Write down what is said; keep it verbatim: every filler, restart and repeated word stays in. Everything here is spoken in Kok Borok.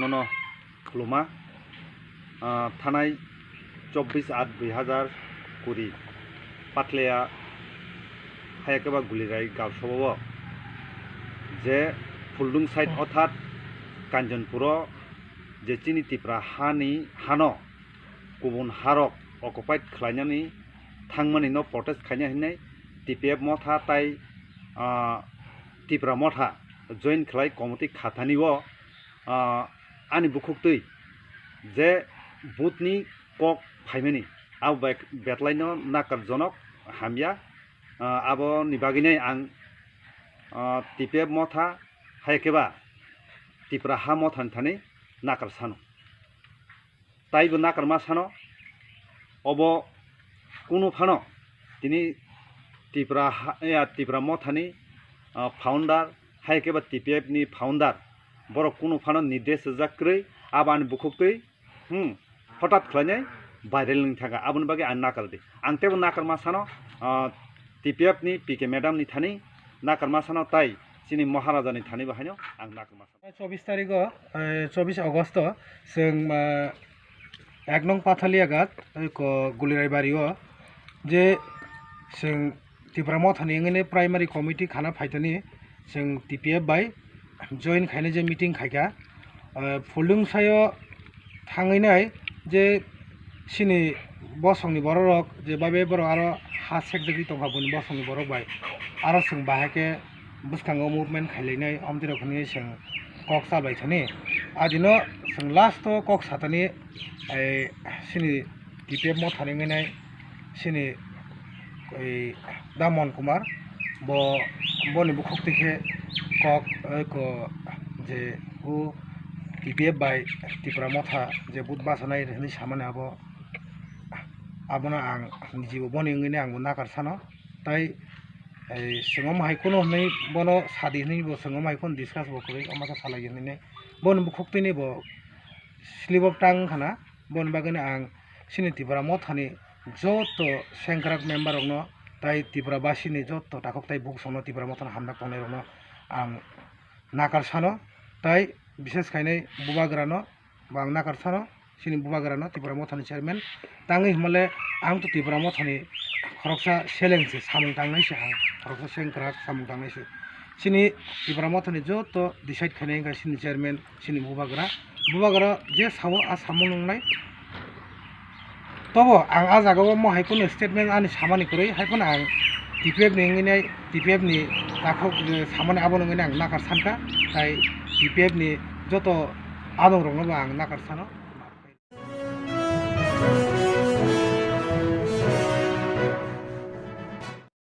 Nono khuluma, ah, thanai chobbish aat dui hazar kuri Patlia hayakeba Gulirai gaosao je Phuldung side othat Kanjanpuro je chini Tipra hani hano kubun harok occupied khlainani thangmani no protest khaina hinwi T P F motha tai, ah, Tipra motha join khlai committee khathani o, ah, ani bukhuktwi je butni kok phaimani abo bai betlaino nakarjonok hamya, ah, aboni bagwinai ang, ah, T P F motha hai khe ba Tipra ha mothani thani nakar sano. Taibo nakarma sano, obo kunu phano tini Tipra ha-, ya, Tipra mothani, ah, founder, hai khe ba T P F ni founder, borok kunu phano nirdesh rijak kwrwi, abo ani bukhuktwi, hmm, hotat khlainai viral wng thangkha, aboni bagwi ang nakar di. Ang teibo nakarma sano, ah, T P F ni P K madam ni thani nakarma sano tai chini Maharaja ni thani bo haino ang nakarma sano. Chobbish tarigo, eh, chobbish Augusto, chwng, ah, ek nong Pathaliaghat, oi ko Gulirai bario, je chwng Tipra mothani wngwi primary committee khana phaitani, chwng T P F bai join khaina je meeting khaikha, eh, Phuldung sayo thangwi nai je chini bosongni bororok je babe borok aro ha sekjagwi tongkha buini bosongni borok bai, aro chwng bahai khe bwskango movement khailainai, omtwi rok hinwi chwng kok chalbai thani. Adino chwng last o kok satani, eh, chini T P F mothani wngwi nai chini, eh, Damon Kumar, bo, boni bukhuktwi khe kok, eh, ko je o T P F bai Tipra motha je but bachanai hinwi samani abo, abono ang nijibo boni wngwi nai angbo nakar sano. Tai, eh, chwng omo hai kheno hwnwi bono sadi hwnwi bo chwng omo hai kheno discuss bo kwrwi, omo khe salai hwnwi nai. Boni bukhuktwini bo slip of tongue wngkha na, boni bagwino ang chini Tipra mothani joto sengkrak member rokno tai Tipra basini joto takhuk tai bukhuk songno Tipra mothano hamjak tongnai rokno ang nakar sano, tai bishes khainai bubagrano, bo ang nakar sano, chini bubagrano, Tipra mothani chairman. Tangwi hwnmale ang to Tipra mothani khoroksa seleng se, samung tangnai se ang, khoroksa sengkrak samung tangnai se. Chini Tipra mothani joto decide khainai wngkha chini chairman, chini bubagra. Bubagra je sao a samung nungnai. Tobo ang a jagao mo hai kheno statement ani samani kwrwi, hai kheno ang T P F ni wngwi nai, T P F ni takhuk je samani abono wngwi nai ang nakar sankha, tai T P F ni joto adong rokno bo ang nakar sano.